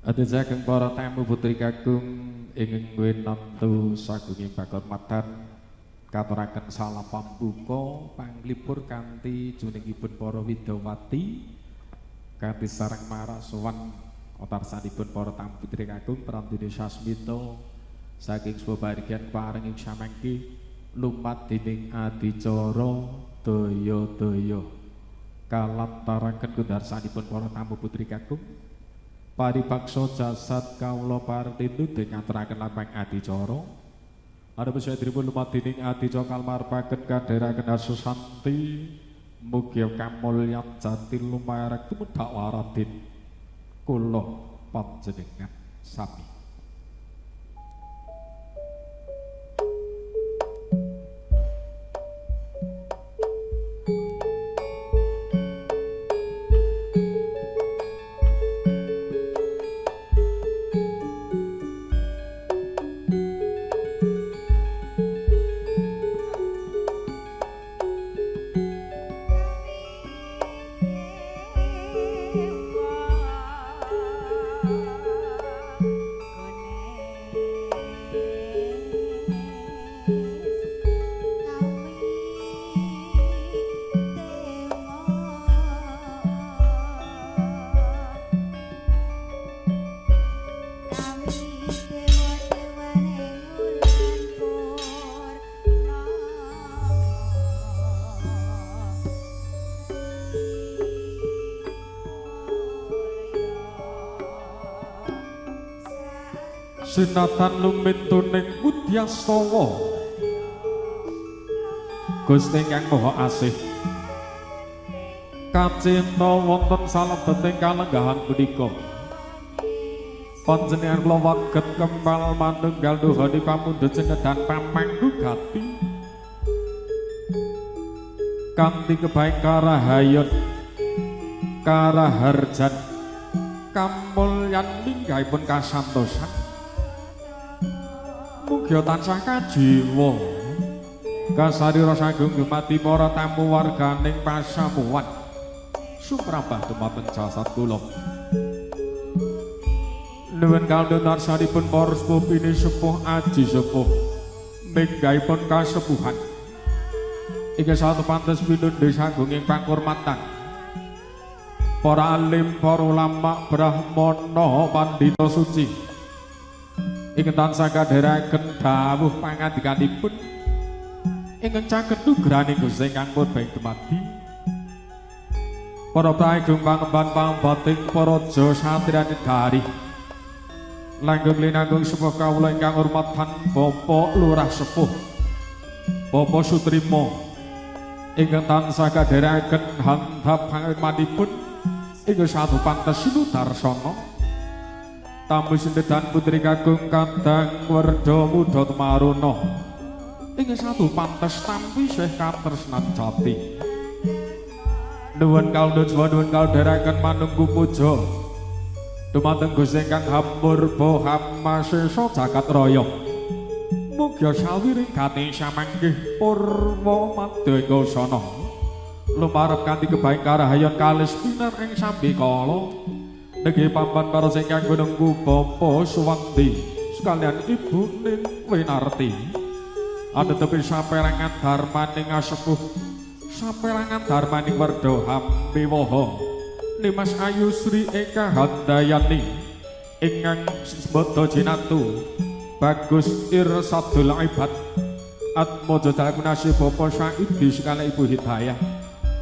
Aturaken para tamu putri kakung ingkang winantu sagunging pakurmatan katuraken salam pambuka panglipur kanthi juningipun para widawati kanthi sareng marasowan otarsanipun para tamu putri kakung Prandini Sasmita saking sebagian paring ing samangke lumat dening adicara daya-daya kalantaraken kundarsanipun para tamu putri kakung. Paripaksa jasad kawula partindu ngaturaken lampahing adicara. Arep sedheripun lumat dening adicara kalmarpaken kadheraken asusanti mugi kamulyan jati lumarak tumedhak waradin kula panjenengan sami. Sinatan lumintuning Udyastawa Gusti ingkang Maha Asih kacinta wonten salebeting kalenggahan punika panjenengan kula waget kempal manunggal nuhoni pamundhut cenedhan pamanggugati kanthi kebaing karahayon karaharjan kamulyan minggahipun kasantosan. Mugia tansah kajiwa kasarira sagung dumadi para tamu warganing pasamuwan suprabah dumateng jasad kula. Nuwun kandhut arsanipun para sepuh pini sepuh aji sepuh minggahipun kasepuhan iki satu pantes pinundhi sagunging pakurmatan para alim, para ulama, brahmana, pandhita suci ingkang tansah kadheraken dawuh pangandikanipun ingkang caket nugrahaning Gusti ingkang purba ing dumadi para pragung pangemban pambating para satriyaning dari langkung linangkung sepuh kawula ingkang hormatan Bapak Lurah Sepuh Bapak Sutrimo ingkang tansah kadheraken handhap pangrimanipun ingkang satu pantes sinudarsana tamu sindedan putri kakung kadang werda muda temaruna ingkang satu pantes tampi sih katresnan jati. Nuwun kawula nuwun kaldheraken manunggu puja dumateng Gusti ingkang hamurba hamasesa jagat raya. Mugia sawiring gati samanggih purwa madya sana lumarep kanthi kebaing karahayon kalis pinar ing sambikala negi papan para ingkang gunungku Bapak Suwandi sekalian Ibu Nin Winarti atetepi saperangan dharmaning asepuh saperangan dharmaning werda hambiwaha Nimas Ayu Sri Eka Handayani ingkang sembodo jinatu Bagus Irsadul Ibad Atmojo Jalkunasi Bapak Saidi sekalian Ibu Hidayah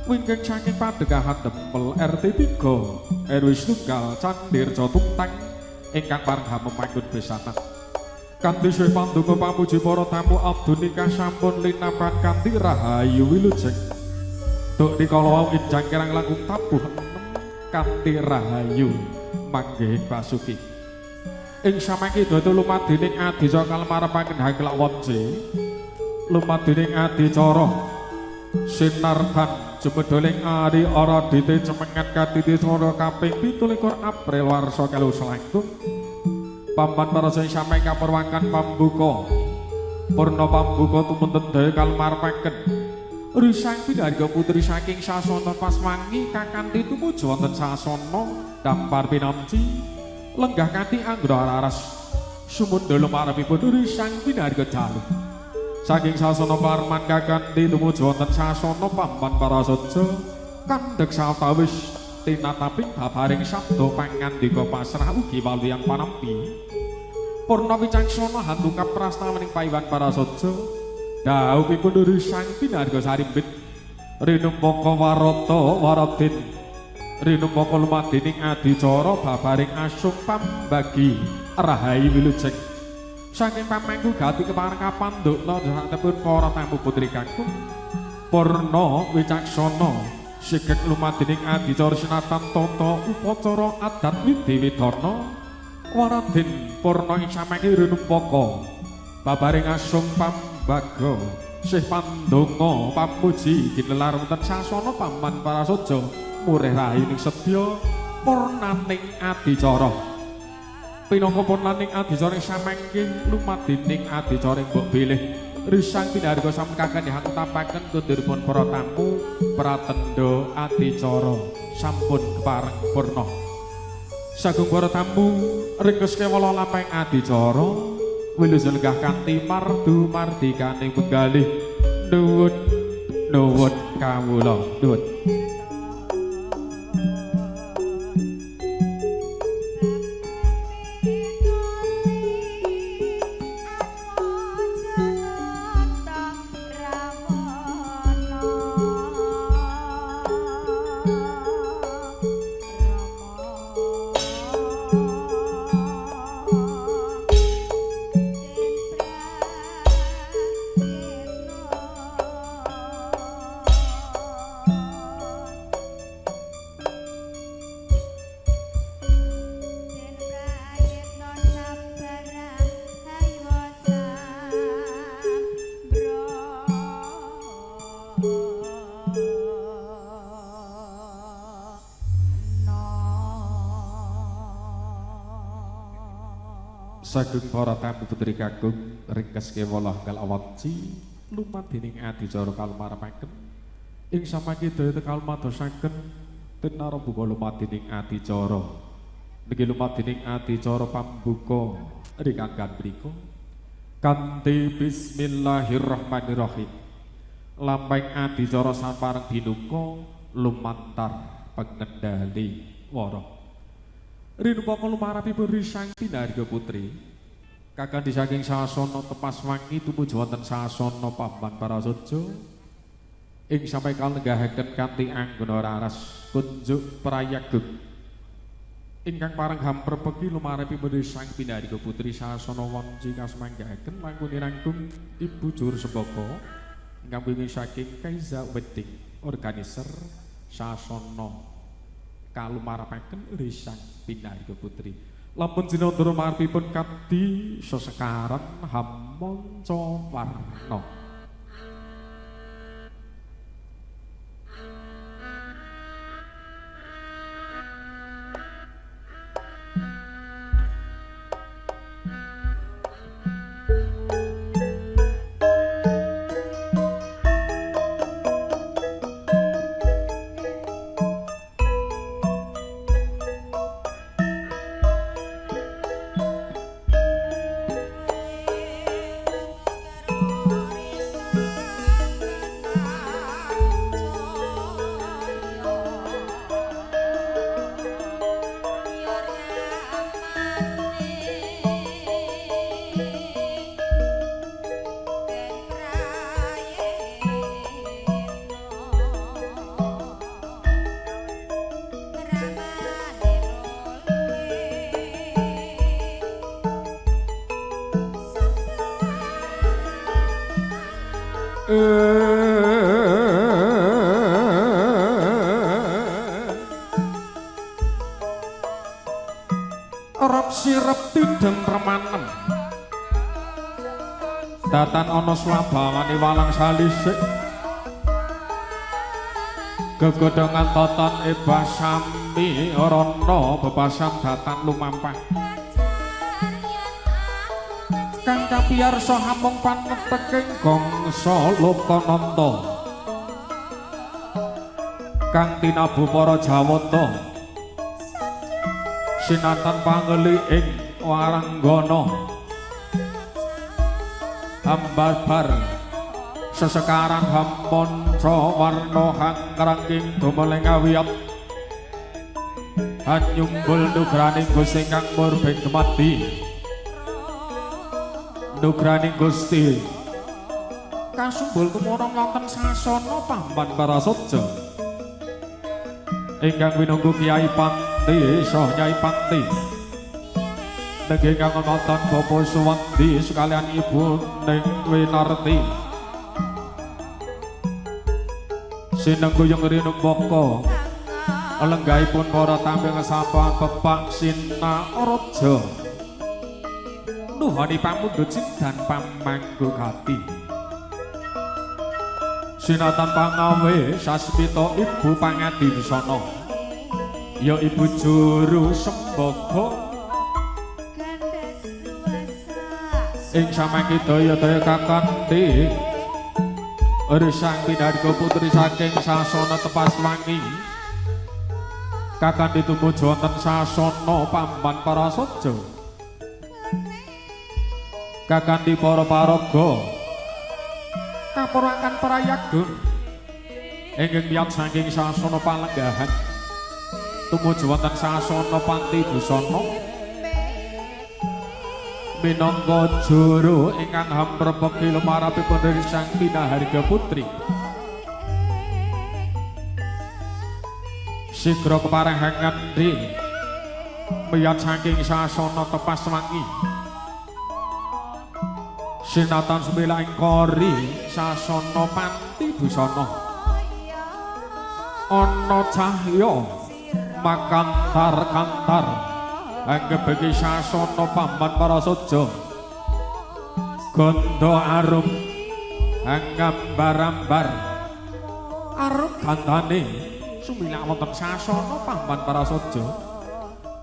wingking saking padekahan Dempel RT 3 RW Setunggal Candirjo Tuntang ingkang pareng hamemanggun besanan kanthi suwe pandonga pamuji para tamu abdunika sampun linampan kanthi rahayu wilujeng duk dikala wau injang kirang langkung tabuh 6 kanthi rahayu manggih basuki ing samangke dadi lumadining adicara kalmarepaken hakelak wanci lumadining adicara sinartan jumedholing ari ara dite cemengan katiti swara kaping 27 April warsa kelu selangkung pampan para sing sampe kapurwakan pambuka purna pambuka tumunten daya kalmarepaken risang pidharga putri saking sasana Paswangi kakanthi tumuju wonten sasana dampar pinanci Lenggah kanthi anggra raras sumundha lumarepipun Sang Pinarga dalu. Saking sasana parman kakanthi tumuju wonten sasana pampan parasaja kandhek sawetawis tinataping babaring sabda pangandika pasrah ugi waluyan panampi. Purna wicaksana hantukap prastawaning paiwan parasaja dhawuhipun Sang Pinarga sarimbit rinumpaka warata waradin rinumpaka lumadining adicara babaring asung pambagi rahayu wilujeng. Saking pamangku gati kepareng kapandhukna jasatipun para tamu putri kakung purna wicaksana sigek lumadining adicara sinatan tata upacara adat widi widana waradin purna ing samangke rinumpaka babaring asung pambaga sih pandonga pamuji ginelar wonten sasana paman parasaja murih rahayu ning sedya purnaning adicara. Pinangka purnaning adicara samangke lumadining adicara mbok bilih Risang Pinarga sampun kakandihan tetapaken kunduripun para tamu pratendha adicara sampun kepareng purna. Sagung para tamu ringkes kewala lampahing adicara wilujeng lenggah kanthi mardu mardikaning penggalih. Nuwun nuwun kawula nuwun. Sagung para tamu putri kakung ringkes kewala enggal awanci lumadining adicara kalumaremaken ing samangke daya kalumadosaken tinara buka lumadining adicara. Niki lumadining adicara pambuka ringkanggan mriku kanthi bismillahirrahmanirrahim. Lampahing adicara sapareng binuka lumantar pengendali wara. Rinupaka lumarapipun Risang Pinarga Putri kakandhi saking sasana tepas wangi tumuju wonten sasana pamban parasaja ing sampe kalenggahaken kanthi anggona raras kunjuk prayagung ingkang pareng hamprepeki lumarapipun Risang Pinarga Putri sasana wanci kasmanggahaken langkung rangkung Ibu Juru Sembaka ingkang wingi saking Kaiza Wedding Organizer sasana kalumarapaken Risang Pinarga Putri. Lampun sinandra marpipun kadhi sesekaran hamanca warna. Rep sirep tideng remanem datan ana swabawane walang salisik gegodhongan toton ebah sami rana bebasan datan lumampah kang kapiyarsa hamung paneteking gangsa Lokananta kang tinabu para Jawata. Sinatan pangeli ing waranggana hambarbar sesekaran hampanca warna hangkrangking dumeleng awiyat hanyumbul nugraning Gusti kang murbeng dumadi nugraning Gusti kasumbul tumurun wonten sasana pamban parasaja ingkang winunggu Kyai Panti saha Nyai Panti nenggih kang wonten Bapak Suwandi sekalian Ibu Ning Winarti sinengguyung rinumbaka lenggahipun para tampil ngesampahan pepak Sinaraja nuhoni pamundhut sindan pamanggugati sinatan pangawe sasmita ibu pangadiwisana ya ibu juru sembaga ing samangke daya-daya kakanthi Risang Pinarga putri saking sasana Tepas Wangi kakandhi tumuju wonten sasana Pamban Parasaja kakandhi para paraga kapurakan prayaga ingkang miyot saking sasana Palenggahan tumuju wonten sasana Panti Busana minangka juru ingkang hamrepeki lumarapipun Sang Pinaharga Putri sigra kepareng ngandhi miyot saking sasana Tepas Wangi sinatan sumila ing kori sasana Panti Busana ana cahya makantar-kantar anggebeki sasana Pamban Parasaja gandha arum angambar-ambar arum gandane sumilak wonten sasana Pamban Parasaja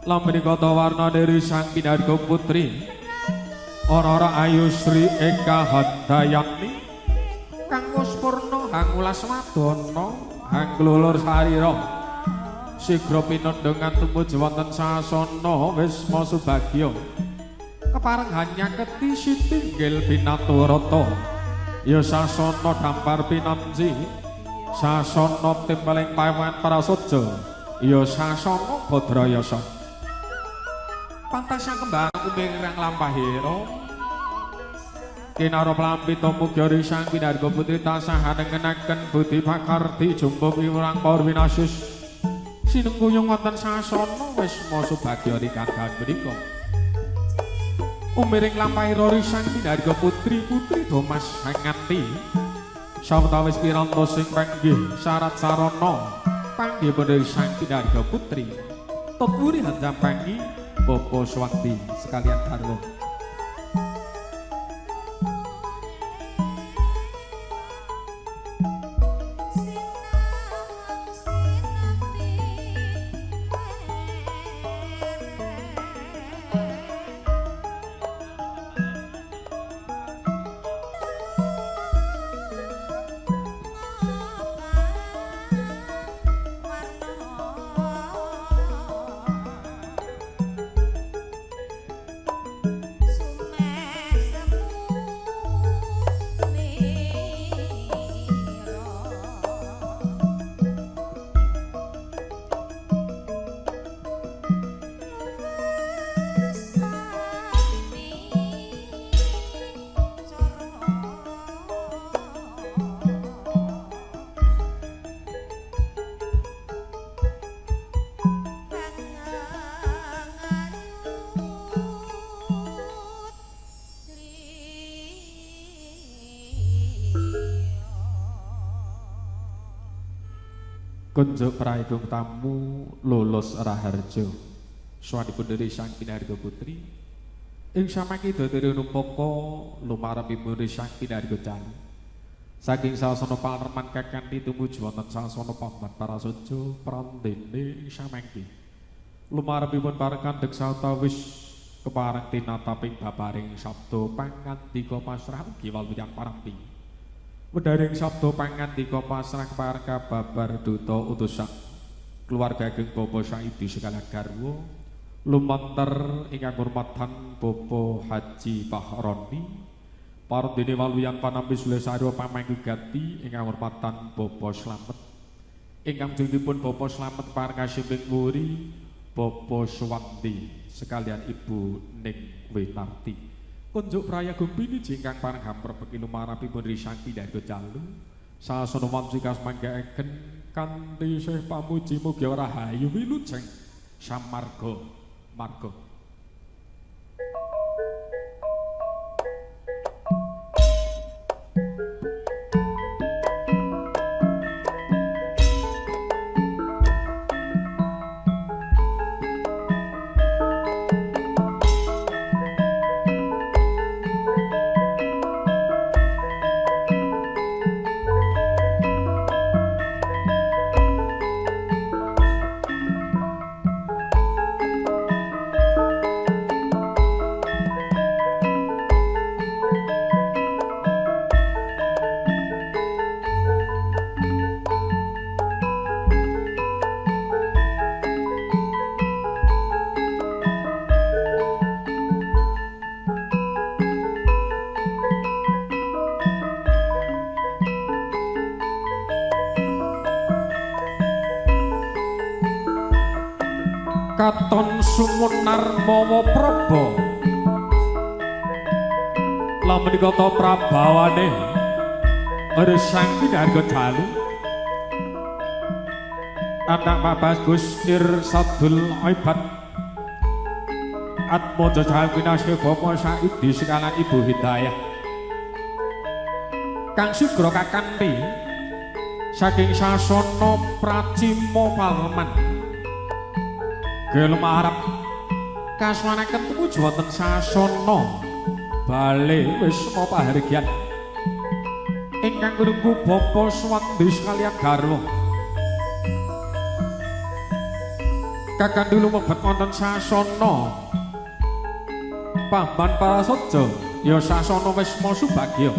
lan menika warnane Sang Pinarga Putri ora-ora ayu Sri Eka Handayani kang wis purna hangulas wadana hanglulur sarira sigra pinandhangan tumuju wonten sasana Wisma Subagya kepareng hanyaketi sitinggil binaturata ya sasana dampar pinanji sasana timpeling paewan prasaja ya sasana Badrayasa pantas kembang kumirang lampahira kinara plampita mugi Sang Pinarga Putri tansah anengenaken budi pakarti jumbuh piwurang parwinasus sinengguyung wonten sasana Wisma Subagya rikadhan punika umiring lampahira Sang Pinarga Putri putri Domas Hanganti sawetawis pirantos sing panggih syarat sarana panggih Sang Pinarga Putri tetwuri hanjampangi Bapak Suwandi sekalian garwa. Kunjuk praidung tamu lulus raharjo swanipun dari Sang Pinarga Putri ing samangke dadi numpaka lumarepipun Sang Pinarga Cali saking sasana pareman kakanthi tumuju wonten sasana Pamban Parasaja prandene ing samangke lumarepipun parekandhek sawetawis kepareng tinataping babaring sabda pangandika pasrah ugi waluyang parampi wedharing sabda pangandika pasrah kepareng kababar duta utusan keluarga ageng Bapak Saidi sekalian garwa Lumantar ingkang hormatan Bapak Haji Bahroni, parandene waluyan panampi Sulesarya pamangku gati ingkang hormatan Bapak Slamet, ingkang junipun Bapak Slamet parkasimping wuri Bapak Suwanti sekalian Ibu Ning Winarti. Kunjuk prayagung piniji ingkang pareng hamprebeki lumarapipun risangki darga jalu. Sasana wanci kasmanggaaken kanthi sih pamuji mugi rahayu wilujeng samarga marga. Katon sumunar mawa praba lamun kata prabawane resang pinarga dalu anak Mabas Gus Irsadul Ibad Atmojo Jawinasih Bapak Saidi sekalan Ibu Hidayah kang sigra kakanthi saking sasana Pracima Palman gelumarep kasuwanaken tumuju wonten sasana bale wisma pahargyan ingkang ngrungku Bapak Suwandi sekalian garwa kakandhu lumebet wonten sasana Pamban Parasaja ya sasana wisma subagya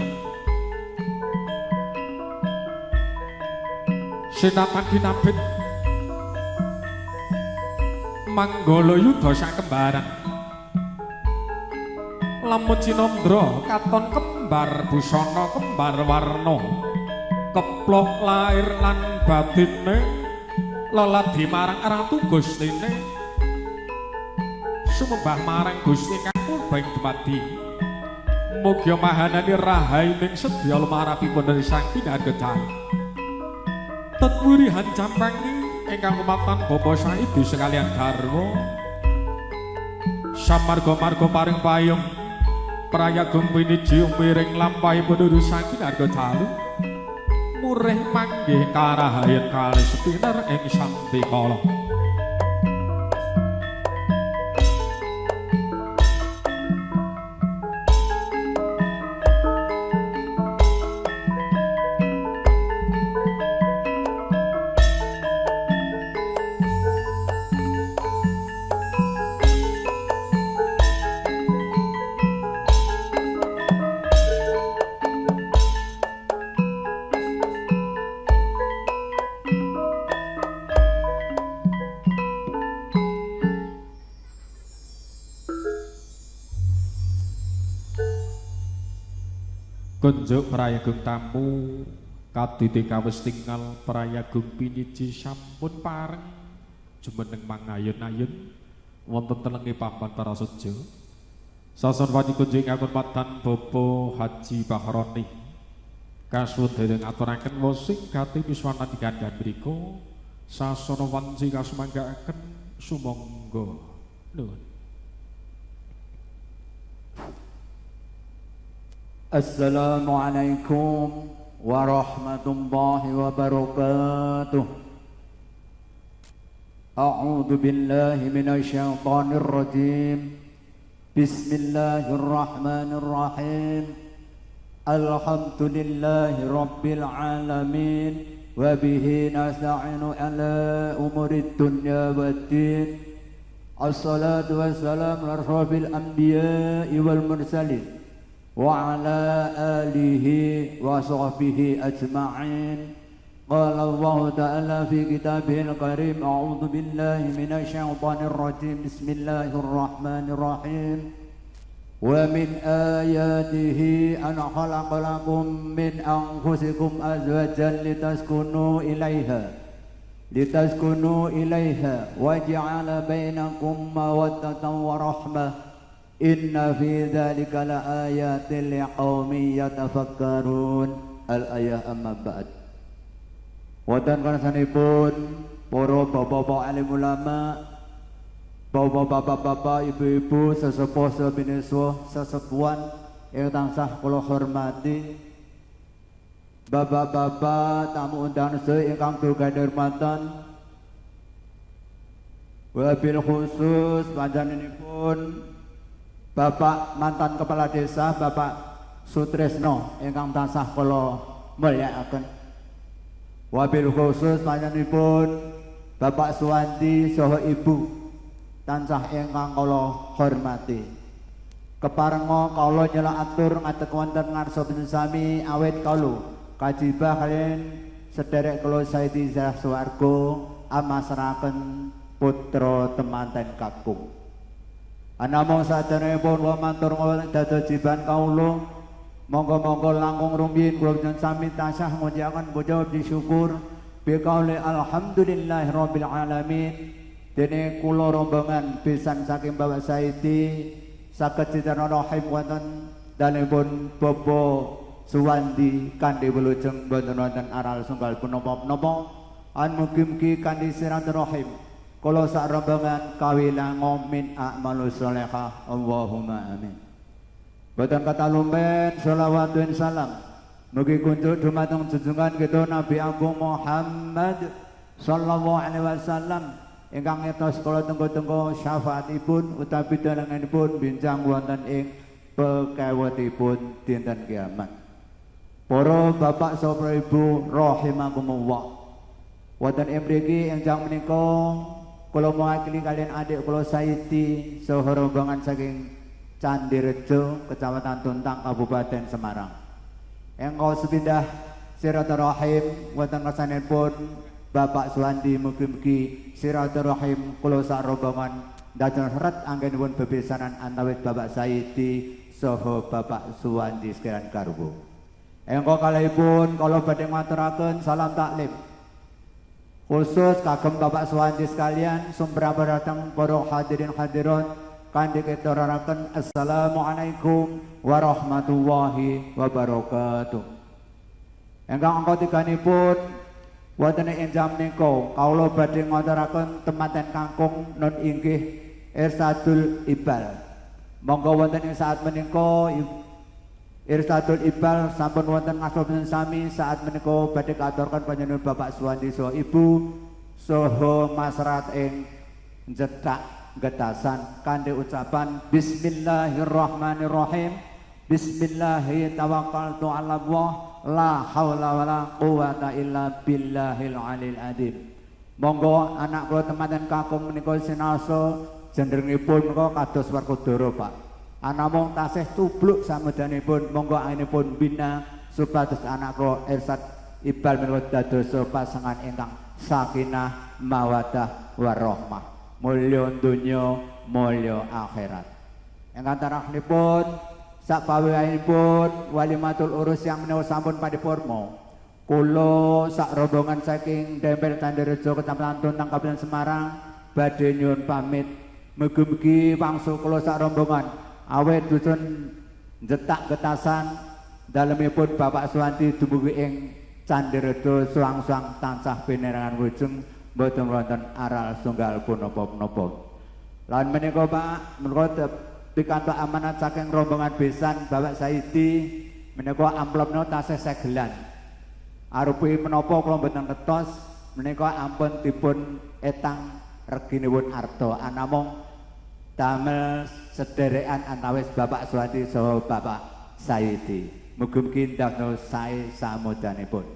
sinatan kinabit manggala yudha sakembaran lamun cinandra katon kembar busana kembar warna keplok lair lan batine leladi marang ratu gustine sumembah marang Gusti kang purba ing dumadi mugia mahanani rahayu sedya lumarapipun sang pinarga dalu tetwuri hancampangi ingkang umatan Bapak Saidi sekalian garwa samarga-marga paring payung prayagung piniji miring lampahipun urusan pinarga dalu murih manggih karahayen kalih sepiner ing sambikala. Kunjuk prayagung tamu kadite kawis tingal prayagung piniji sampun pareng jumeneng mangayun-ayun wonten telenge papan Parasaja. Sason wanci kunjung akun padan Bapak Haji Bahroni kasuwun dereng aturaken wosing gati miswanandikan mriku sasana wanci kasumanggaaken sumangga. Nuwun. Assalamualaikum warahmatullahi wabarakatuh. A'udzu billahi minasyaitonir rajim. Bismillahirrahmanirrahim. Alhamdulillahi rabbil alamin wa bihi nasta'inu ala umurid dunya waddin. Assalatu wassalamu ala asyrafil anbiya'i wal mursalin wa ala alihi wa sahbihi ajma'in. Qala Allah Ta'ala fi kitabihil karim, a'udzu billahi minasyaitonir rajim, bismillahirrahmanirrahim. Wa min ayatihi an khalaqa lakum min anfusikum azwajan litaskunu ilaiha wa ja'ala bainakum mawaddatan wa rahmah, inna fi dzalika laayatin liqaumin yatafakkarun. Al-ayah amma ba'd. Wonten karsanipun para bapak-bapak alim ulama, bapak-bapak, ibu-ibu, sesepuh, sepiniswa, sesepuhan yang tansah kula hormati, bapak-bapak tamu undangan sedaya ingkang durga-durmatan, wabil khusus panjenenganipun Bapak mantan kepala desa Bapak Sutresno ingkang tansah kula mulyakaken. Wabil khusus panjenenganipun Bapak Suwandi saha Ibu tansah ingkang kula hormati. Keparenga kawula nyelak atur ngadeg wonten ngarsa sami awit kawula kajibah kaliyan sederek kula Saidi Zah Suwarga amasraken putra temanten kakung. Anamung saderengipun kula matur wonten dados jiban kawula, monggo-monggo langkung rumiyin kula panjenengan sami tansah ngucapaken puja syukur biqauli alhamdulillahirabbil alamin. Dene kula rombongan besan saking Bapak Saidi saged silaturahim wonten dalemipun Bapak Suwandi kanthi wilujeng boten wonten aral sunggal punapa-punapa. An mugi-mugi kanthi silaturahim kula sak rombongan kawilango min a'malus sholehah. Allahumma amin. Boten katalumpen sholawat dan salam mugi kunjuk dumateng junjungan kita Nabi Agung Muhammad sallallahu alaihi wasallam ingkang ngertos kula tenggo-tenggo syafaatipun utawi dalanganipun bincang wonten ing pekewetipun dinten kiamat. Para bapak saha ibu rahimakumullah. Wonten ing mriki enjang menika kula mewakili kaliyan adik kula Saidi saha rombongan saking Candirejo, Kecamatan Tuntang, Kabupaten Semarang. Engkau sepindah silaturahim wonten ngarsanipun Bapak Suwandi, mugi-mugi silaturahim kula sak rombongan dhateng seret anggenipun bebesanan antawis Bapak Saidi saha Bapak Suwandi sekalian garwa. Engkau kalihipun kula badhe ngaturaken salam taklim khusus kagem Bapak Suwandi sekalian sumrambah dhateng para hadirin hadirat kanthi ketaraken assalamualaikum warahmatullahi wabarakatuh. Engkang angka tiganipun wonten ing jam menika kawula badhe ngaturaken temanten kangkung nun inggih Irsadul Ibal. Monggo wonten ing saat menika Irsadul Ibal sampun wonten ngasal sami saat menika badhe kaaturaken panjenengan Bapak Suwandi saha Ibu saha masyarakat ing Jetak Getasan kanthi ucapan bismillahirrahmanirrahim. Bismillahi tawakkaltu ala Allah, la haula wala quwata illa billahil alil azim. Monggo anak kula temanten kakung menika sinaosa jenderngipun menika kados Werkudara Pak. Anamung tasih cubluk samudanipun, monggo anggenipun bina supados anak kula Irsad Ibal menika dados pasangan ingkang sakinah mawaddah warahmah, mulya donya mulya akhirat. Ingkang terakhiripun sak pawiyahipun walimatul urus yang menika sampun paripurna. Kula sak rombongan saking Dempel Candirejo Kecamatan Tuntang Kabupaten Semarang badhe nyuwun pamit. Mugi-mugi wangsul kula sak rombongan awet dusun Jetak Getasan dalemipun Bapak Suwandi dumugi ing Candirejo suang-suang tansah pinerangan wilujeng mboten wonten aral sunggal punapa-punapa. Lan menika Pak menika pikantuk amanat saking rombongan besan Bapak Saidi menika amplopna tasih segelan. Arupi menapa kula mboten ngertos menika ampun dipun etang reginipun arta anamung damel sederekan antawis Bapak Suwandi saha Bapak Saidi. Mugi-mugi ndamel sae samudanipun.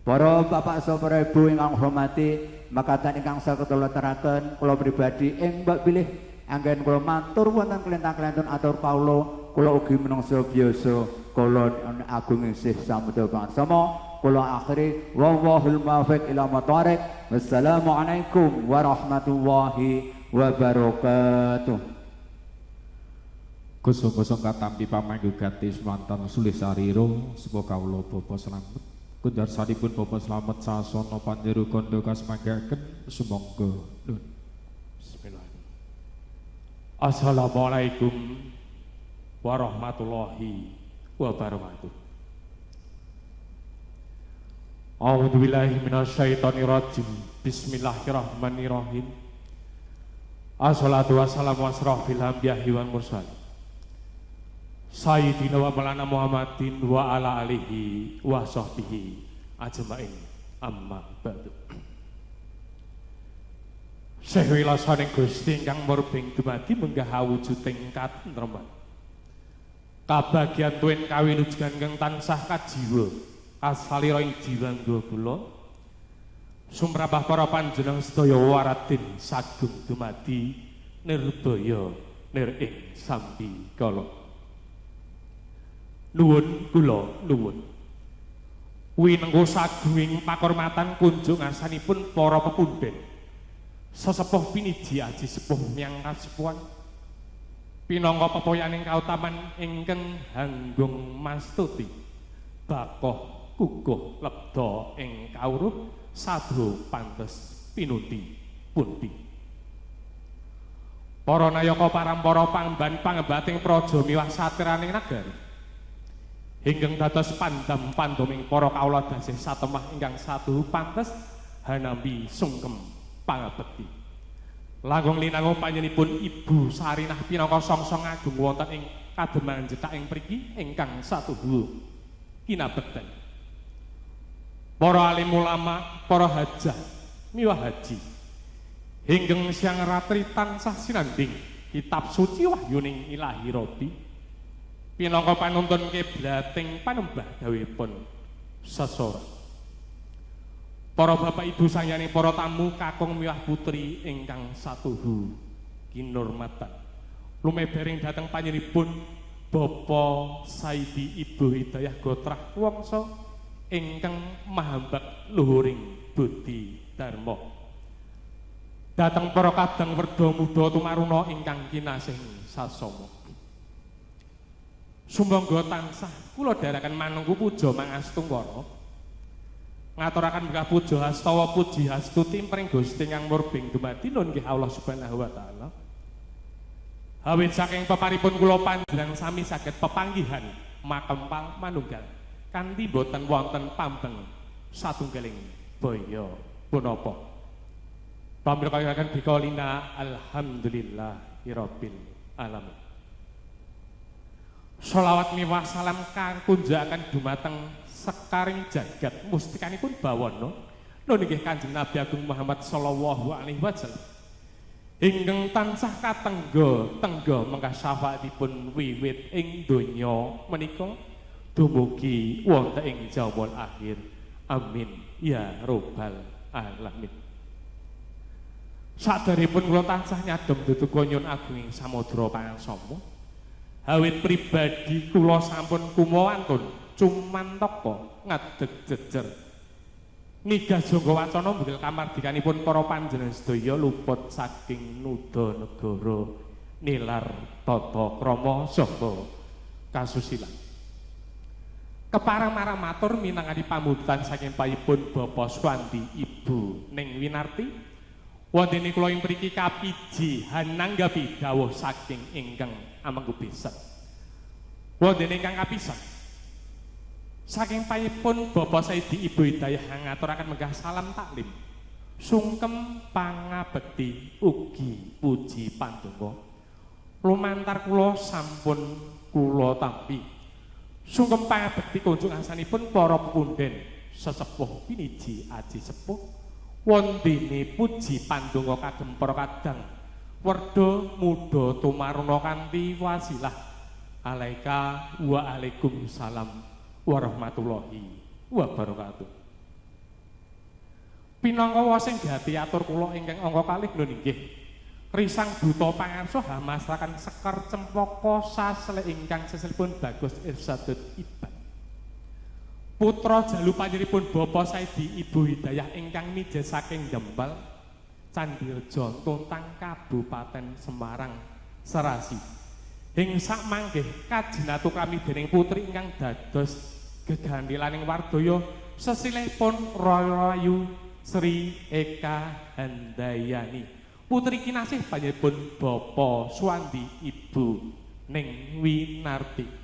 Para bapak saha para ibu ingkang hormati, makaten ingkang saged kula aturaken kula pribadi ing mbok bilih anggen kula matur wonten klentang-klentun atur kawula, kula ugi menungsa biasa kula agung isih samudra pangaksama. Kula akhiri wallahul muwaffiq ila aqwamit. Wassalamualaikum warahmatullahi wabarakatuh. Gosong-gosong katampi pamanggu gati swanten sulih sarira sepuh kawula Bapak Slamet. Kunjarsanipun Bapak Slamet sasana panjeru kandha kasmanggaken sumangga. Nun. Bismillah. Assalamualaikum warahmatullahi wabarakatuh. A'udzubillahi minasyaitonirrajim. Bismillahirrahmanirrahim. Assalatu wassalamu asrafil anbiya'i wal mursalin. Sayyidina wa maulana Muhammadin wa ala alihi wa sahbihi ajmain. Amma ba'du. Syekh wilasaning Gusti ingkang murbeng dumadi menggah awujuding katentreman. Kabagyan tuwin kawilujengan ingkang tansah kajiwa kasalira ing jiwangga kula. Sumrambah para panjenengan sedaya waradin sagung dumadi nirbaya nir ing sambi kala. Nuwun kula nuwun. Winengku sagunging pakurmatan kunjung ngarsanipun para pepundhen. Sesepuh piniji aji sepuh miyang kasepuhan. Pinangka pepoyaning kautaman ingkang hanggung mastuti. Bakoh kukuh lebda ing kawruh sadha pantes pinuti pundi. Para nayaka parampara pangban pangembating praja miwah satraning nagari. Ingkang dados pandam pandoming para kawula dasih satemah ingkang satuhu pantes hanampi sungkem pangabekti. Langkung linangung panjenenganipun Ibu Sarinah pinangka songsong agung wonten ing kademangan jetak ing mriki ingkang satuhu kinabekten. Para alim ulama, para hajah miwah haji ingkang siang ratri tansah sinanding kitab suci wahyuning Ilahi Rabbi. Pinangka panuntun kiblating panembah dawuhipun sesora. Para bapak ibu sangyaning para tamu kakung miwah putri ingkang satuhu kinurmatan. Lumebering dhateng panjenenganipun Bapak Saidi Ibu Hidayah Gotrah Wongso ingkang mahambak luhuring budi dharma. Dhateng para kadang werda muda tumaruna ingkang kinasih sasama. Sumangga tansah kula dherekaken manungku puja mangastungkara. Ngaturaken berkah puja hastawa puji hastuti pring Gusti kang murbeng dumadi nun nggih Allah Subhanahu wa taala. Awit saking peparipun kula panjenengan sami saged pepanggihan makempal manunggal kanthi boten wonten pambeng satunggaling baya punapa. Pamrikaken biqaulina alhamdulillahirabbil alamin. Sholawat miwah salam kakunjakaken dumateng sekaring jagat mustikanipun bawana nun inggih Kanjeng Nabi Agung Muhammad sallallahu alaihi wasallam ingkang tansah katengga tengga mengkah syafaatipun wiwit ing donya menika dumugi wonten ing jaumul akhir. Amin ya robbal alamin. Saderepun kula tansah nyadom duduka nyuwun agunging samudra pangaksama. Awit pribadi kula sampun kumawantun cumantaka ngadeg jejer. Nigas jangga wacana mbugel kamardikanipun para panjenengan sedaya luput saking nuda negara nilar tata krama saha kasusilan. Kepareng marang matur minangkani pamundutan saking payipun Bapak Suwandi Ibu Ning Winarti. Wonten kula ing mriki kapiji hananggapi dawuh saking ingkang amangku besan. Wonten ingkang kapisan saking payipun Bapak Saidi Ibu Hidayah ngaturaken menggah salam taklim. Sungkem pangabekti ugi puji pandonga. Lumantar kula sampun kula tampi. Sungkem pangabekti kunjung asanipun para pepunden sesepuh piniji aji sepuh. Wondene puji pandonga kagem para kadang werda muda tumaruna kanthi wasilah alaika wa alaikumsalam warahmatullahi wabarakatuh. Pinangka wasing gati atur kula ingkang angka kalih nun inggih risang duta pangarsa hamasraken sekar cempaka sasle ingkang sesilipun bagus irsadut ibad. Putra jalu panjenenganipun Bapak Saidi Ibu Hidayah ingkang mijet saking Gempel Candirejo Tuntang Kabupaten Semarang Serasi. Ing sak mangke kajinatu kami dening putri ingkang dados gegandhilaning wardaya sesilihipun Rahayu Sri Eka Handayani. Putri kinasih panjenenganipun Bapak Suwandi Ibu Ning Winarti.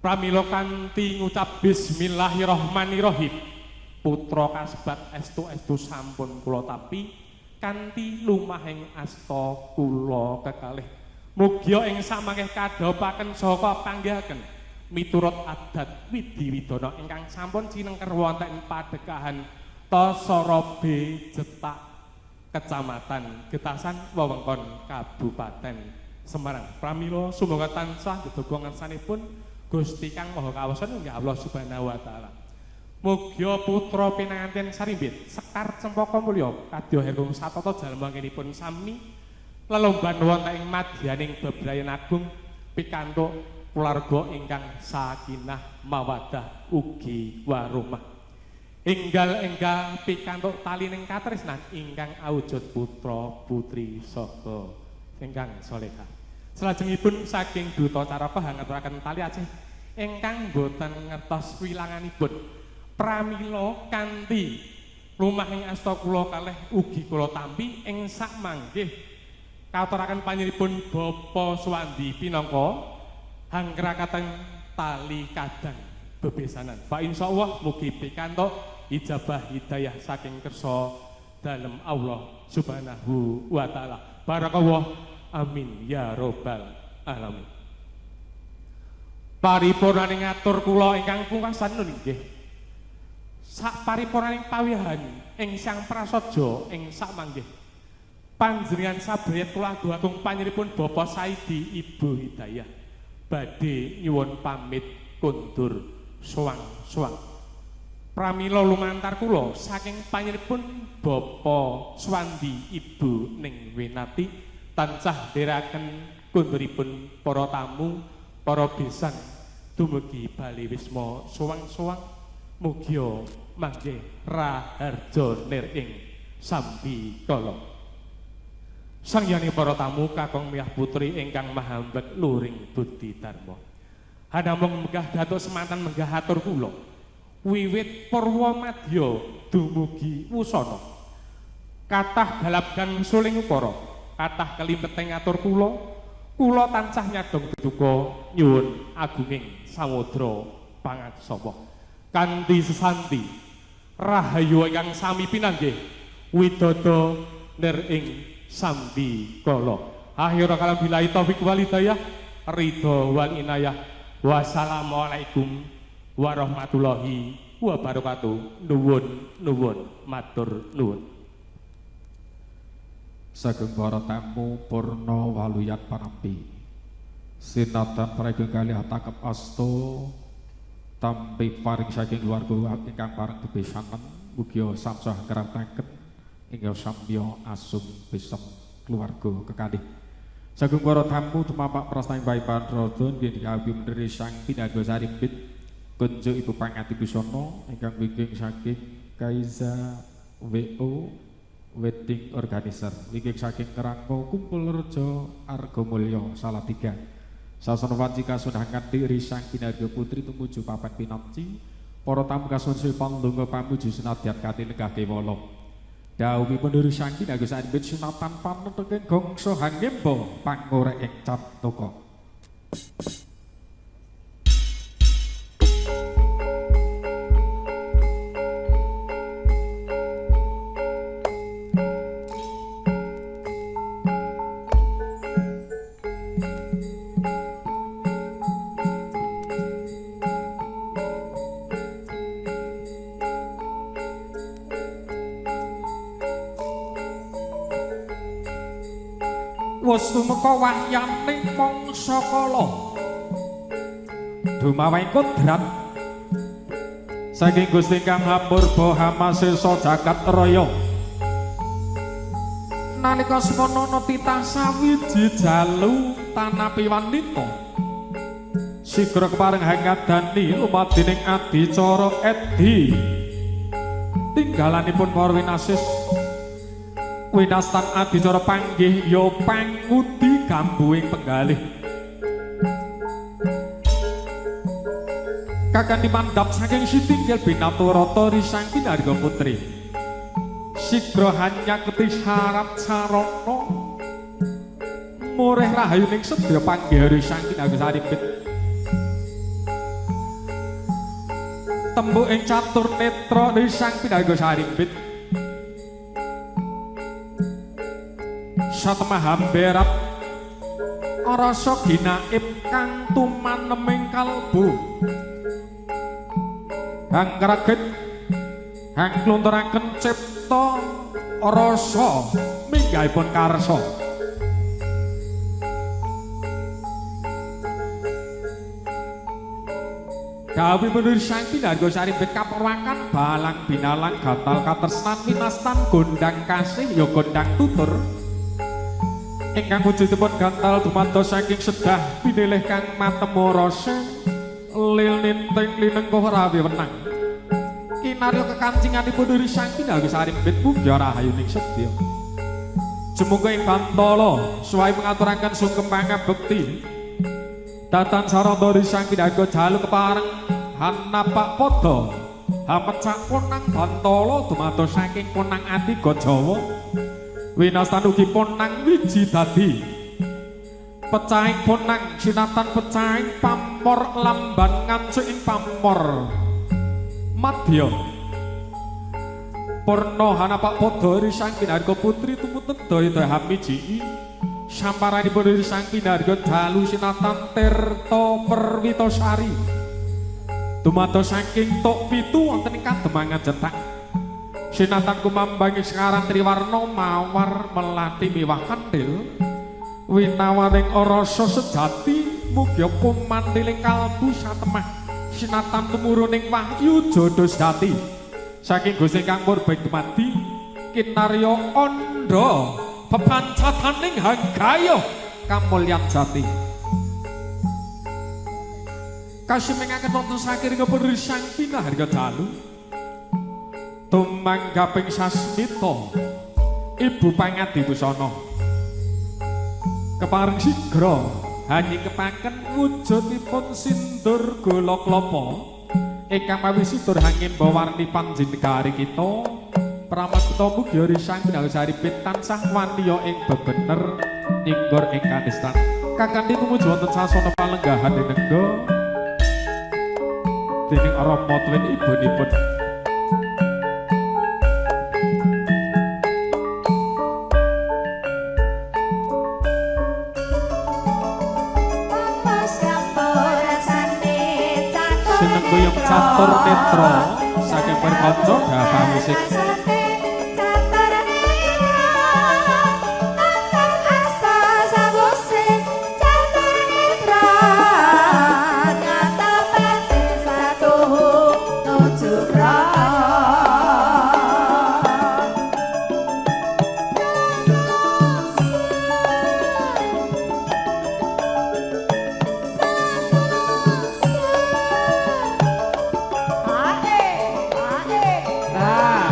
Pramila kanthi ngucap bismillahirrahmanirrahim. Putra kasebat estu-estu sampun kula tampi kanthi lumahing asta kula kekalih. Mugia ing samangke kadhapaken saha kapanggihaken miturut adat widhi widana ingkang sampun cinengker wonten ing padekahan Tasara B Jetak Kecamatan Getasan wewengkon Kabupaten Semarang. Pramila sumangga tansah dedonga ngarsanipun Gusti Kang Maha Kawasa inggih Allah Subhanahu wa taala. Mugia putra pinanganten sarimbit sekar cempaka mulya kadya herung satata jalma anggenipun sami lelomban wonten ing madyaning bebrayan agung pikantuk kulawarga ingkang sakinah mawaddah ugi warahmah. Enggal-enggal pikantuk talining katresnan ingkang awujud putra putri saha ingkang salehah. Salajengipun saking duta caraka hangaturaken tali aceh ingkang boten ngertos wilanganipun. Pramila kanthi lumahing asta kula kalih ugi kula tampi ing sak mangke katuraken panjenenganipun Bapak Suwandi pinangka hangkrakatan tali kadang bebesanan. Fa insyaallah mugi pikantuk ijabah hidayah saking kersa dalem Allah Subhanahu wa taala. Barakallah. Amin ya robbal alamin. Paripurnaning atur kula ingkang pungkasan nun nggih. Sak paripurnaning pawihan ing Sang Prasaja ing sak mangke. Panjenengan sabrayat kula agung panjenenganipun Bapak Saidi Ibu Hidayah badhe nyuwun pamit kundur suwang-suwang. Pramila lumantar kula saking panjenenganipun Bapak Suwandi Ibu Ning Winati tansah ndherekaken kunduripun para tamu, para besan dumugi bali wisma suwang-suwang mugia mangke raharja nir ing sambikala. Sangyane para tamu kakung miyah putri ingkang mahambet luring budi dharma. Hanamung megah datuk semanten megah atur kula. Wiwit purwa madya dumugi wusana. Kathah galapgang suling ukara. Kathah kelimpeteng atur kula, kula tansah nyadong duka nyuwun agunging samudra pangaksama. Kanthi sesanti rahayu ingkang sami pinanggih widodo nir ing sambikala. Akhir kalam billahi taufik wal hidayah, ridho wal inayah. Wassalamualaikum warahmatullahi wabarakatuh. Nuwun nuwun matur nuwun. Sagung para tamu purna waluyan panampi. Sinatan praga kalih takep asta tampi paring saking keluarga ingkang pareng bebesanan mugia samsah ngrataken ingkang samya asung besem keluarga kekalih. Sagung para tamu tumapak prastani bayi panrodon nggih dikawuhi menderi sang pinaga sarimbit kunjuk Ibu Pangati Busana ingkang wingking saking Kaiza WO Wedding Organizer wingking saking Kerangka Kumpul Rejo Argomulyo Salatiga. Sasana wanci kasundangan diri sang pinaga putri tumuju papan pinanci para tamu kasuwun sri pandonga pamuji senadyan katinegah kewala. Dawuhipun diri sang pinaga sarimbit sunatan paneteng gongso hangemba pangorek ing cantaka. Wis tumeka wahyane mangsa kala dumawaing kodrat saking Gusti Kang Hapurba hamasesa jagat raya. Nalika semono ana titah sawiji jalu tanapi wanita Sigra kepareng hangadani lumadining adicara edi. Tinggalanipun para winasis winastan adicara panggih ya pangudi gambuhing penggalih. Kakandi mandhap saking sitinggil binaturata risang pinarga putri. Sigra hanyaketi syarat sarana murih rahayuning sedya panggih risang pinarga sarimbit. Tembuk ing catur netra risang pinarga sarimbit. Satemah hamberat rasa ginaib kang tumaneming kalbu. Hang kraget hang klunturaken cipta rasa minggahipun karsa. Dawuhipun Sang Pinarga Sarimbit kaperwakan balang binalang gatal katresnan winastan gondang kasih ya gondang tutur. Ingkang wujudipun gantal dumados saking sedah pinilih kang matemu rasa lil ninting linengkuh rawi wenang. Kinarya kekancinganipun diri Sang Pinarga Sarimbit mugi rahayuning sedya. Jumungga ing bantala suwahi mengaturaken sungkem pangabekti. Datan sarana Sang Pinarga jalu kepareng hanapak padha hamecak ponang bantala dumados saking ponang atiga Jawa. Winastan ugi ponang wiji dadi. Pecahing ponang sinatan pecahing pamor lamban ngancik ing pamor madya. Purna hanapak padha Sang Pinarga putri tumutun daya hamiji. Samparanipun Sang Pinarga dalu sinatan Tirta Perwitasari. Dumados saking tok pitu wonten ing kademangan Jetak. Sinatan kumambangi sekaran triwarna mawar melati miwah kandil. Winawaring rasa sejati mugia kumantiling kalbu satemah. Sinatan tumuruning wahyu jodo sejati. Saking Gusti kang purba dumadi kinarya andha pepancataning hanggayuh kamulyan jati. Kasumengaken wonten sakiringipun Sang Pinarga dalu. Tumanggaping sasmita ibu pangadi busana. Kepareng sigra hanyikepaken wujudipun sindur gula klapa ingkang mawi sidur hangimba warni panjenengari kita. Pramakta mugi Sang Pinarga Sarimbit tansah waniya ing bebener nyinggur ing kanistan. Kakandi tumuju wonten sasana palenggahan dinengga dening Rama tuwin ibunipun. Sinengguyung catur netra saking perkanca Gava Musik. Nah.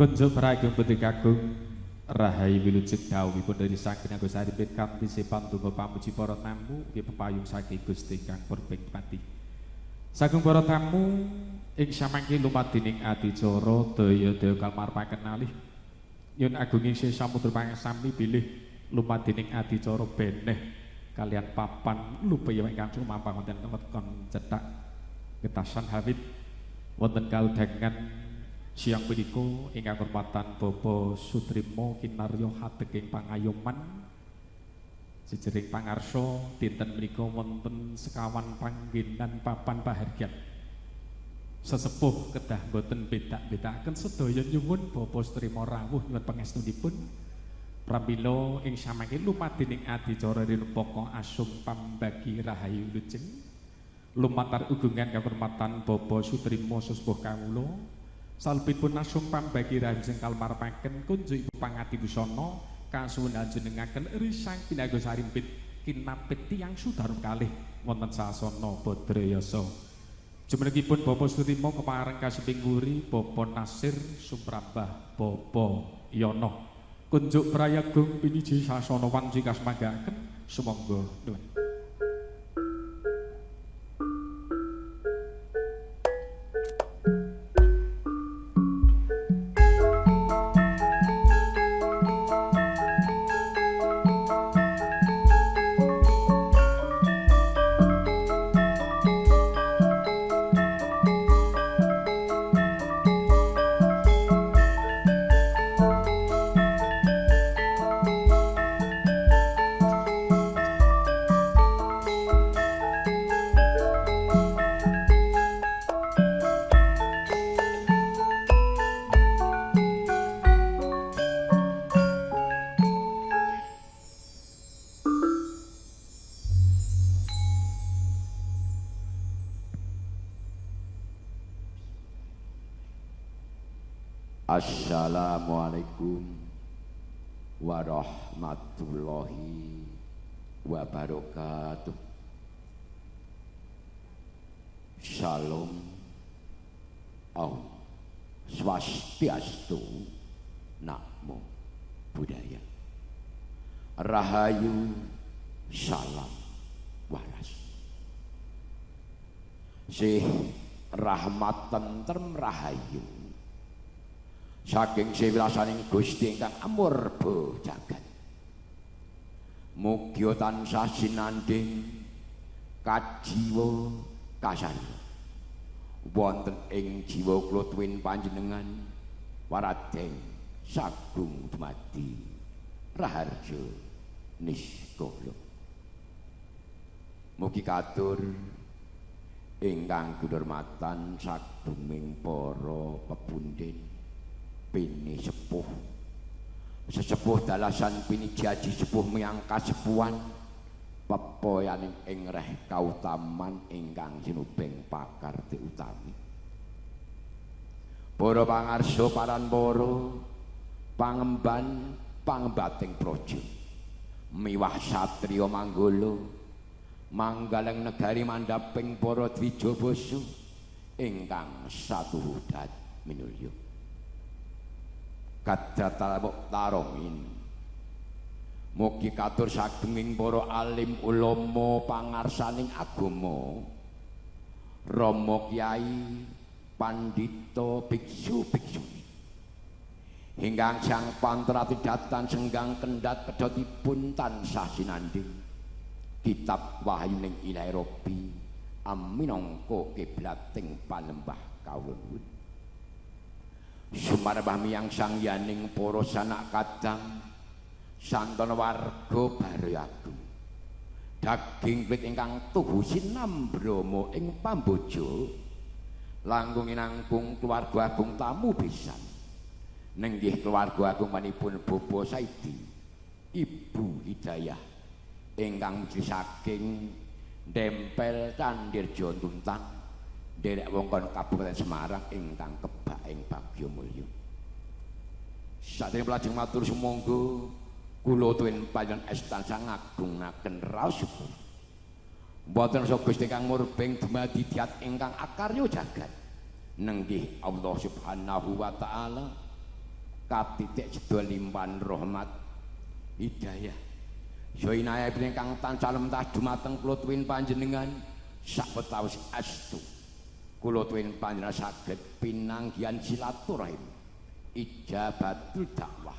Kunjuk prageng putri kagung rahayu wilujeng dawuhipun dari saking Agus Arifin kanthi sepandonga pamuji para tamu nggih pepayung saking Gusti kang purbeng pati. Sagung para tamu ing samangke lumadining adicara daya-daya kalmar pakenalih nyuwun agunging sih samudra pangesami bilih lumadining adicara beneh kalian papan lupeya ingkang sumampah wonten wekon cethak getasan hawit wonten kaldangan siang punika ingkang hormatan Bapak Sutrimo kinarya hateking pangayoman jejering pangarsa dinten menika wonten sekawan panggenan papan pahargyan sesepuh kedah boten bedak-bedakaken sedaya nyuwun Bapak Sutrimo rawuh nyuwun pangestunipun pramila ing samangke lumadining adicara rinupaka asung pambagi rahayu wilujeng lumantar ugungan kahormatan Bapak Sutrimo sesepuh kawula salebetipun asung pambagi rahayu sing kalmarepaken kunjuk ibu pangati busana kasuwun ajenengaken risang pinago sarimpit kinapit tiyang sudarma kalih wonten sasana Badrayasa. Jumenengipun Bapak Sutrimo kepareng kasemping wuri Bapak Nasir Sumrambah Bapak Yono. Kunjuk prayagung piniji sasana wanci kasmanggaken sumangga nuwun. Assalamualaikum warahmatullahi wabarakatuh. Shalom, Om Swastiastu, Namo Buddhaya, Rahayu, salam waras. Sih rahmat tentrem rahayu saking siwilasaning Gusti ingkang amurba jagat. Mugi tansah sinandhing kajiwa kasarya wonten ing jiwa kula tuwin panjenengan waradeng sagung dumadi raharja niskala. Mugi katur ingkang kinurmatan sagunging para pepundhen pini sepuh sesepuh dalasan pini jaji sepuh miyang kasepuhan pepoyaning ing reh kautaman ingkang sinubeng pakarti utami. Para pangarsa paran para pangemban pangembating praja miwah satriya manggala manggaling negari mandhaping para dwija basa ingkang satuhu dat minulya. Kadratalapuk tarongin mugi katur sagunging para alim ulama pangarsaning agama, rama kyai, pandhita, biksu biksuni hingga sang pantrati datan senggang kendhat pedhotipun tansah sinandhing kitab wahyuning Ilahi Rabbi aminangka kiblating panembah kawula nuwun. Sumarembah miyang sangyaning para sanak kadang santana warga Baryagung daging wit ingkang tuhu sinambrama ing pambojo langkung inangkung keluarga agung tamu pisan nenggih keluarga agung manipun Bobo Saidi Ibu Hidayah ingkang saking Dempel Candirjo Tuntang nderek wongkon Kabupaten Semarang ingkang kebak ing bagya mulya. Sadèreng lajeng matur sumangga kula tuwin panjenengan tansah ngagungaken raos syukur. Mboten sa Gusti kang murbeng dumadi diat ingkang akarya jagat. Nenggih Allah Subhanahu wa taala Katitik sedaya limpahan rahmat hidayah. Soinaya ingkang tansah lemtah dumateng kula tuwin panjenengan sawetawis astu. Kula tuwin panjenengan saged pinanggihan silaturahim ijabatul dakwah.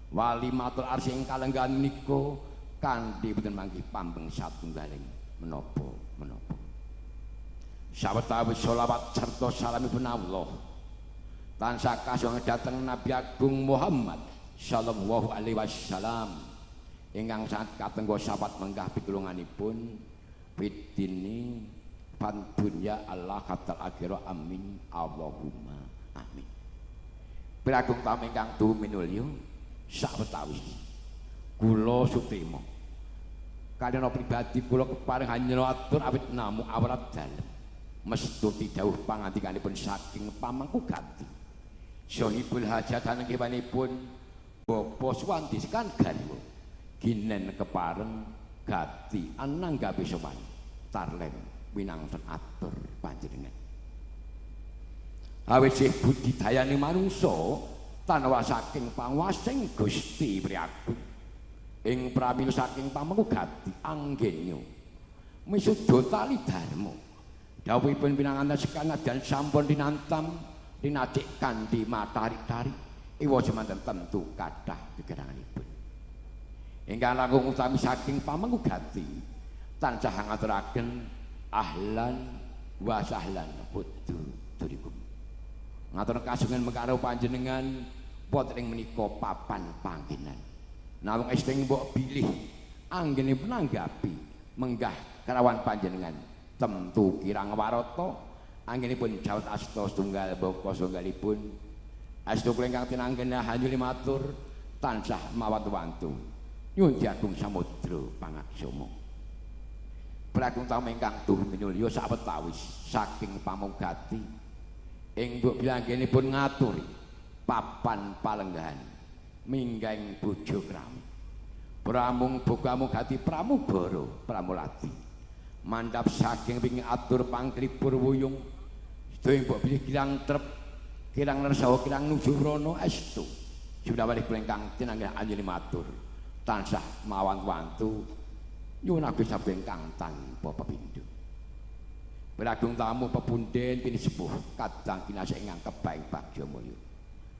Wali matur arsy ing kalenggahan menika kanthi boten manggih pambeng satunggaling menapa-menapa. Sawetawis sholawat serta salamipun Allah tansah kasuwun dhateng Nabi Agung Muhammad sallallahu alaihi wasallam ingkang sangat katenggo sapat menggah pitulunganipun fitini fan dunya Allah katal akhirah amin Allahumma amin. Piragung tamu ingkang duhu minulya sawetawis kula sutrima kaliyan pribadi kula kepareng hanya atur awit namu awrat dalem mestuti dawuh pangandikanipun saking pamangku gati Sohibul hajat hanengkiwanipun Bapak Suwandi sekan garwa ginen kepareng gati ananggapi sowan tarleng winangsun atur panjenengan. Awit sih budidayane manungsa tanwa saking panguwasing Gusti Priagung ing pramila saking pamangku gati anggenya misuda tali dharma dawuhipun pinanganten sekanadyan sampun dinantam rinadik kanthi matarik-tarik iwa semanten tentu kathah kegeranganipun. Ingkang langkung utami saking pamangku gati tansah ngaturaken ahlan wa sahlan putu durikum. Ngatur kasungan mekaro panjenengan wonten ing menika papan panggenan. Namung esteng mbok bilih anggenipun nanggapi menggah kerawan panjenengan tentu kirang warata anggenipun jawat asta setunggal baka setunggalipun asta kula ingkang tinanggenah hanjuli matur tansah mawat-wantu nyuwun diagung samudra pangaksama. Pragung tamu ingkang duh minulya sawetawis saking pamugati ing mbok bilanggenipun ngaturi papan palenggahan minggahing bojo krami pramung bogamu gati pramugara pramulati mandhap saking ping atur pangklipur wuyung sedaya mbok bilih kirang trep kirang nersawa kirang nuju rono estu sudawalih kula ingkang tinanggih anjali matur tansah mawan-wantu nyuwun agung sabda ingkang tanpa pepindho. Piragung tamu pepunden pinisepuh kadang kinasih ingkang kebaing bagya mulya.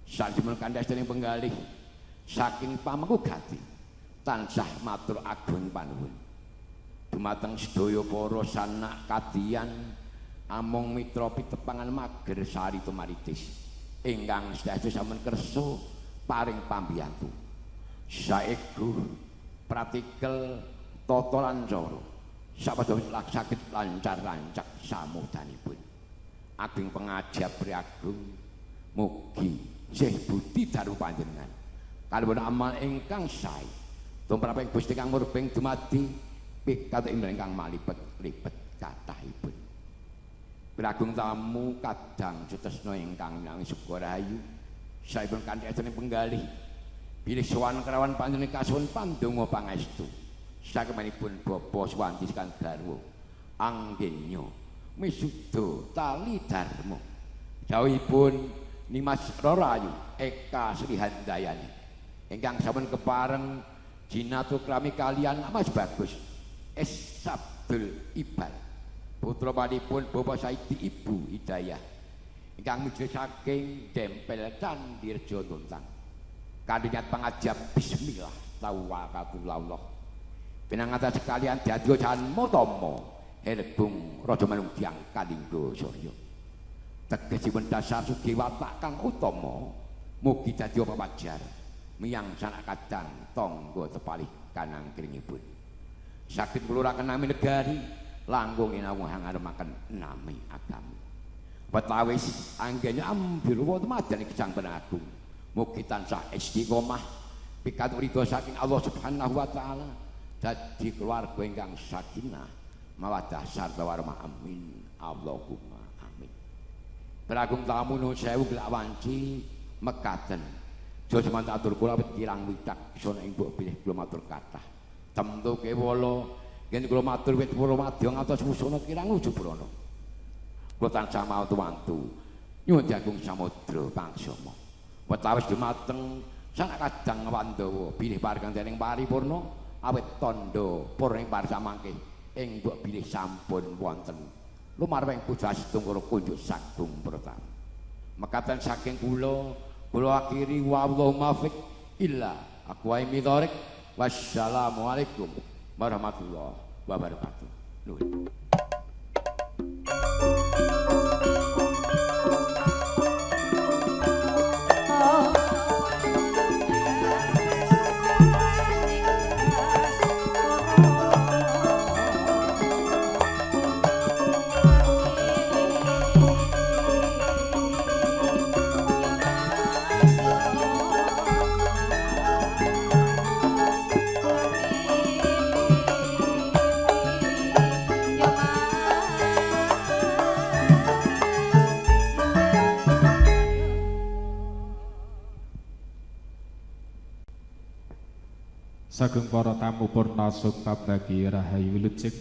Sasampunipun kandhas dening penggalih saking pamangku gati tansah matur agung panuwun. Dumateng sedaya para sanak kadiyan amung mitra pitepangan mager sari tumaritis ingkang sedaya sampun kersa paring pambiyantu. Saegu pratikel tata lan cara sapadha saged lancar rancak samudanipun. Ageng pengajap priagung mugi sih budi daru panjenengan kalebon amal ingkang sae tumrap ing Gusti kang murbeng dumadi pikantuk ingkang malipet-lipet kathahipun. Piragung tamu kadang sutresna ingkang nanging Sukarahayu saipun kanthi ajeng penggalih bilih sowan kerawan panjenengan kasuwun pandonga pangestu sakemanipun Bapak Suwandi sekan garwa anggenya misuda tali dharma dawuhipun Nimas Rarayu Eka Sri Handayani ingkang sampun kepareng jinatu krami kalian Mas Bagus S Sabdul Ibal putra panipun Bapak Saidi Ibu Hidayah ingkang mijil saking Dempel Candirjo Tuntang kanthi niat pangajap bismillah tawakkalullah pinangata sekalian dadi janma tama helbung raja manungdyang kalingga surya tegesipun dasar sugih watak kang utama mugi dadi pawajar miyang sanak kadang tangga tepalih kanang kringipun saged ngluraken nami negari langkung inawung hangaremaken nami agami wetawis anggenya ambil wonten madyan gesang agung mugi tansah istiqomah pikantuk ridho saking Allah Subhanahu wa taala dadi keluarga ingkang sakinah mawaddah sarta warahmah amin Allahumma amin. Peragung tamu nuwun sewu gelak wanci mekaten aja sampeyan atur kula wit kirang witak sono ing mbok bilih kula matur kathah temtu kewala yen kula matur wit kula madya ngantos wusana kirang nuju brana kula tansah mawantu nyuwun jagung samudra pangsama. Watawis dumateng sanak kadang Pandhawa bilih paring paripurna awit tandha purna ing parisamangke ing mbok bilih sampun wonten lumarwing puja astungkara kunjuk sagung pertama. Mekaten saking kula, kula akhiri wallahu muwaffiq illa aqwamit thoriq. Wassalamualaikum warahmatullahi wabarakatuh. Nuhun. Sagung para tamu purna sung pambagi rahayu wilujeng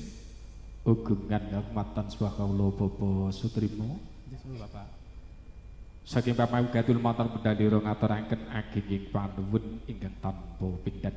ugungan ngakmatan sebuah kawula Bapak Sutrimo. Bapak. Saking pamawugatul mantan bendahara ngaturaken agenging panuwun ingkang tanpa pindhan.